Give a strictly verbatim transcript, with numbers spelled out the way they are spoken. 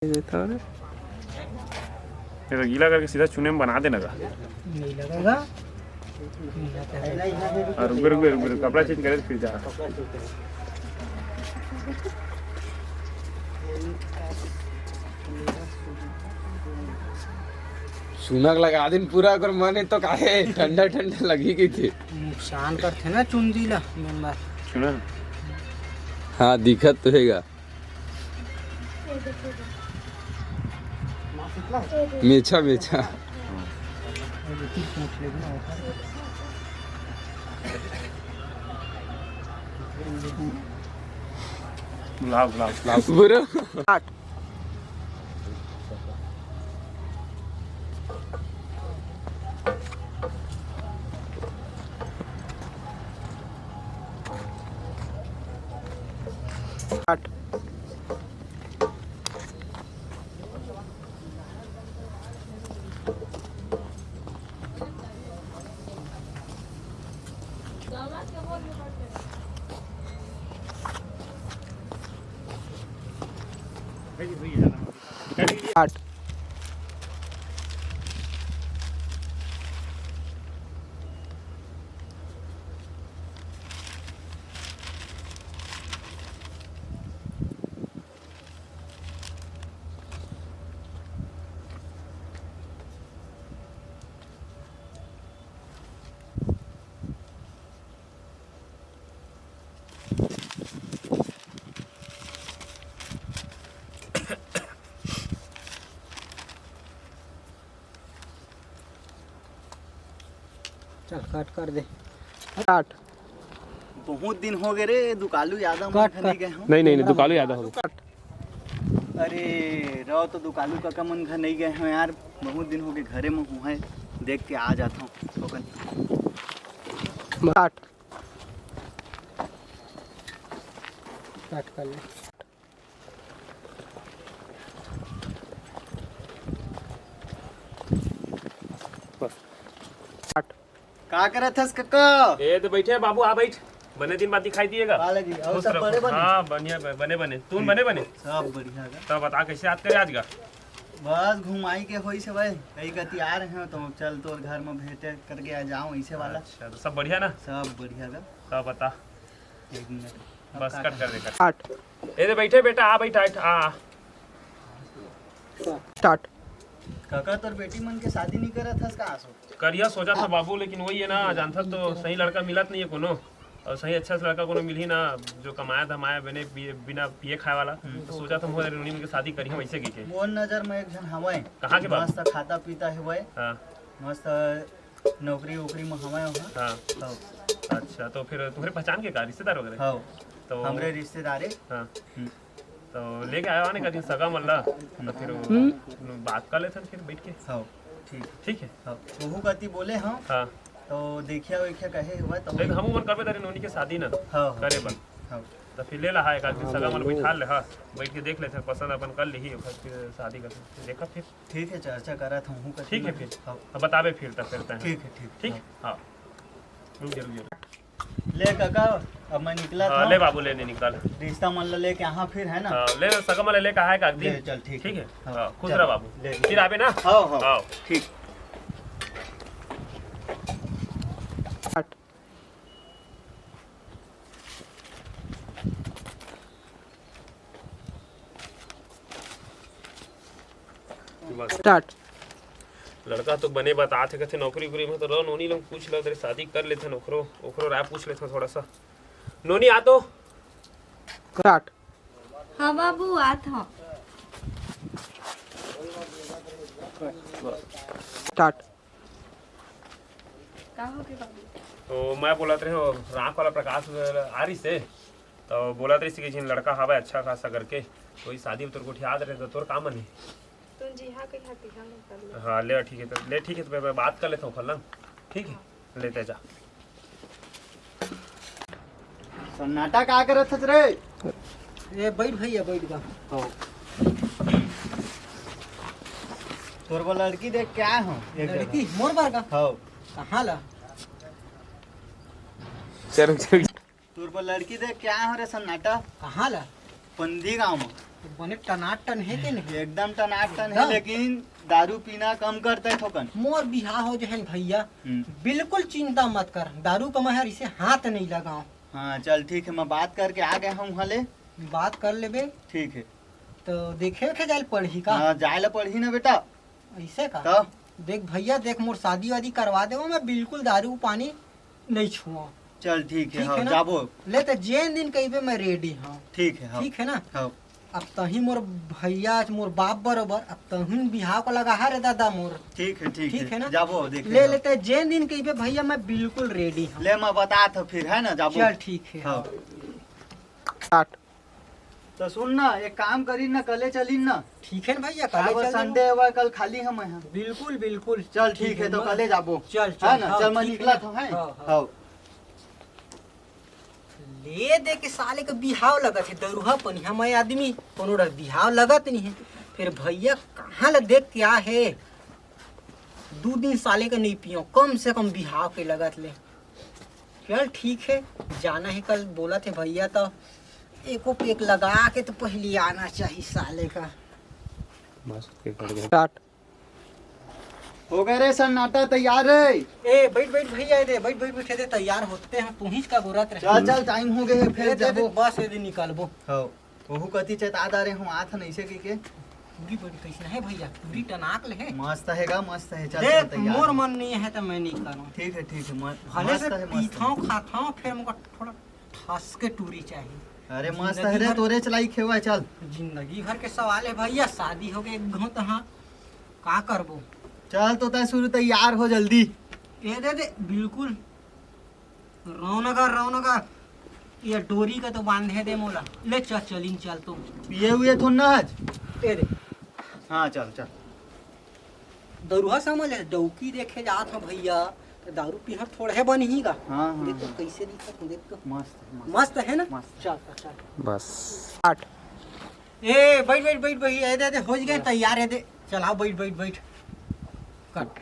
ये तो गीला करके सीधा चूने में बना देना का। नहीं लगेगा। हाँ, रुक, रुक, रुक, रुक, कपड़ा चेंज करे, फिर जा। सुनक लगा दिन पूरा, अगर मन है तो काहे ठंडा ठंडा लगी गई थी। नुकसान करथे ना चुंदी ला, मेन बात। सुना? हाँ, दिखत तो हैगा। मेछा, मेछा। लाओ, लाओ, लाओ। बुरा। आठ। चल, कट कर दे। काट। बहुत दिन हो गए रे, दुकालू यादव मन कट, घर नहीं कट। गए हो। नहीं, नहीं, नहीं, दुकालू यादव हो। कट। अरे, रहो तो दुकालू काका मन घर नहीं गए हो यार, बहुत दिन हो गए, घरे में हूँ है, देख के आ जाता हूँ। ओकन। काट। कट कर ले। बस। काट। का करत हस कका? ए, तो बैठे बाबू, आ बैठ। बने दिन बाद दिखाई दिएगा। का लगी? और खुश सब रहो। बड़े बने? हाँ, बढ़िया, बने, बने। तू बने, बने? सब बढ़िया गा। तब बता, कैसे याद करे आज का? बस घुमाई के होई से भाई, कई गति आ रहे हो तो चल तोर घर में भेंट करके आ जाओ, ऐसे वाला। अच्छा, तो सब बढ़िया ना? सब बढ़िया गा। तब बता। एक मिनट। बस, अब का कट कर दे, कट। काट। ए दे, बैठे बेटा, आ बैठा, आ, आ। स्टार्ट। काका, तोर बेटी मन के शादी नहीं करत हस का आसो? करिया सोचा था बाबू, लेकिन वही है ना, जानथस तो सही लड़का मिलत नहीं है कोनो, और सही अच्छा से लड़का कोनो मिलही ना, जो कमाया धमाया बने पिए, बिना पिए खाए वाला। हम्म। तो सोचा था मोर नोनी मन के शादी करिहूँ ऐसे कहिके। मोर नजर में एक झन हवय। कहाँ के बाबू? मस्त खाता पीता हवय। हाँ। मस्त नौकरी वोकरी में हवय ओहा। हाँ। हाँ। अच्छा, तो फिर तुम्हारे पहचान के का, रिश्तेदार वगैरह? हाँ। तो हमरे रिश्तेदारे। हाँ। हम्म। तो लेके आयो आने का दिन सगा मन ला, तो फिर वो हम्म। बात कर लेथन फिर बैठ के। हाँ, ठीक। ठीक है। हाँ, वहू कति बोले हम। हाँ। तो देखिया वेखिया कहे हुआ तो देख, हमू मन करबे तारे नोनी के शादी ना हाँ, हाँ। करे बन। हाँ। तो फिर ले ला, हाँ, एक आध दिन सगा मन बैठा ले, हाँ, बैठ के देख लेथन, पसंद अपन कर लिही, ओकर फिर शादी कर, फिर देखा फिर। ठीक है, चर्चा करत हूँ, हूँ कति ठीक है मन। फिर। हाँ। अब बताबे फिर, तब करते हैं। ठीक है, ठीक। ठीक? हाँ। हाँ। रुक जा, रुक जा। ले काका, अब मैं निकला हाँ, था। ले बाबू, ले, ले निकाल। रिश्ता मन ला लेके यहाँ फिर, है ना? हाँ, ले सगा मन ला लेके आए का दिन। ले, चल, ठीक ठीक है। है। हाँ, हाँ, खुश चल, रह बाबू। ले, ले। फिर आबे ना? हाँ, हाँ। हाँ। ठीक। स्टार्ट। लड़का तो बने बतात हे, कथे नौकरी वोकरी में तो रहो, नोनी लोग पूछ लो, तेरे शादी कर लेथन, ओखरो, ओखरो राय पूछ लेथन थोड़ा सा। नोनी आ तो। स्टार्ट। हाँ बाबू, आत हूँ। स्टार्ट। का हो गे बाबू? तो मैं बोलत रहे हो, राख वाला प्रकाश आ रही से, तो बोलत रही कि जिन लड़का हवे अच्छा खासा करके, कोई शादी में तोर गोठियात रहे तो तोर का मन है? तुम जी हाँ कही हाँ, हाँ, मैं कर लूँ। हाँ, ले ठीक है, तो ले ठीक है, तो मैं, मैं बात कर लेता हूँ फलन, ठीक है? हाँ। लेते जा। सन्नाटा का करत हस रे? ए, बैठ भैया, बैठ गा। हो। तोर बर लड़की देख के आए हो, एक लड़की? जगह। मोर बर का? हो। कहाँ ला? चलो, चलो। तोर बर लड़की देख के आए हो रे सन्नाटा। कहाँ ला? पंदी गाँव में। बने टनाटन हे के नहीं? एकदम टनाटन हे, एकदम। लेकिन दारू पीना कम करते थोकन। मोर बिहाव हो जाए भैया, हम्म। बिल्कुल चिंता मत कर, दारू का मैं हर इसे हाथ नहीं लगाऊं। हाँ, चल ठीक है, मैं बात करके आ गया हूँ, हाँ ले। बात कर लेबे। ठीक है। तो देखे उठे जाए पड़ही का? हाँ, जाए ला पड़ही ना बेटा। ऐसे का? तो? देख भैया, देख, मोर शादी वादी करवा देबो, मैं बिल्कुल दारू पानी नहीं छुआ। चल ठीक है, ठीक हाँ, है ना? जाबो। ले तो जेन दिन कहिबे मैं रेडी हूँ। ठीक है, हाँ। ठीक है ना? हाँ। अब तही मोर भैया, मोर बाप बरोबर, अब तहुन बिहाव को लगा है रे दादा मोर। ठीक है, ठीक ठीक है। है ना? जाबो, देखे ले, जाओ। ले तो जेन दिन कहिबे भैया मैं बिल्कुल रेडी हूँ। ले मैं बता तो फिर, है ना, जाबो। चल ठीक है। हाँ। स्टार्ट। तो सुन ना, एक काम करी ना, कले चली ना। ठीक है ना भैया, कले अब चल संडे हवा, कल खाली हम हैं। बिल्कुल, बिल्कुल। चल ठीक ठीक है, है, तो मैं कले जाबो। चल, है चल, ना? हाँ, चल, मैं ठीक है निकला ना? था, हैं? हाँ, हाँ। हाँ। ले दे के साले के बिहाव लगत हे, दरुहा पनिहा मैं आदमी, कोनो डर बिहाव लगत नहीं है। फिर भैया कहाँ ले देख के आ हे, दू दिन साले के नहीं पियो, कम से कम बिहाव के लगत ले। चल ठीक है, जाना है कल, बोलत हे भैया, तो एको पेक लगा के तो पहले आना चाहिए साले का। बस, के कर गया। स्टार्ट। हो गए रे सन्नाटा, तैयार है? ए, बैठ, बैठ भैया, ए दे, बैठ, बैठ, बैठ, ए दे, तैयार होते हैं, तू ही का बोलत रहे। चल, चल, टाइम हो गए है, ए फिर दे, जाबो। बस, ए दे, निकालबो। हाँ, वहू कति चेता आ रहे हूँ, आथ नहीं से के, के। पूरी बड़ी कैसे है भैया, पूरी टनाक ले है। मस्त है गा, मस्त है, चल, देख, चल, तैयार मोर है। मन नहीं है तो मैं नहीं करूँ। ठीक है, ठीक है, म-, भले मस्त से है, मस्त है। पीथाओ, खाथाओ, फिर मुझको थोड़ा ठस के टूरी चाहिए। अरे मस्त जिंदगी है रे, भर तोरे चलाई खेवा है, चल। जिंदगी भर के सवाल है भैया, शादी हो गए एक घाव तो हाँ, का करबो? चल तो तय शुरू तैयार हो जल्दी। ए दे दे, बिल्कुल। रौनगर, रौनगर, ये डोरी का तो बांधे दे मोला। ले चल, चलिन चल तो। पिए हुए थो ना आज? ए दे। हाँ, चल, चल। दरुहा समझ ले, डौकी देखे जात हूँ भैया, तो दारू पीहत थोड़े बनही गा। हाँ, हाँ, देख तो हाँ। कैसे दिखत हूँ, देख तो। मस्त, मस्त। मस्त है ना? मस्त। चल, चल, चल। बस। आठ। ए, बैठ, बैठ, बैठ, बैठ, ए दे, ए दे, हो गए तैयार, ए दे। चल, आओ, बैठ, बैठ, बैठ। कट।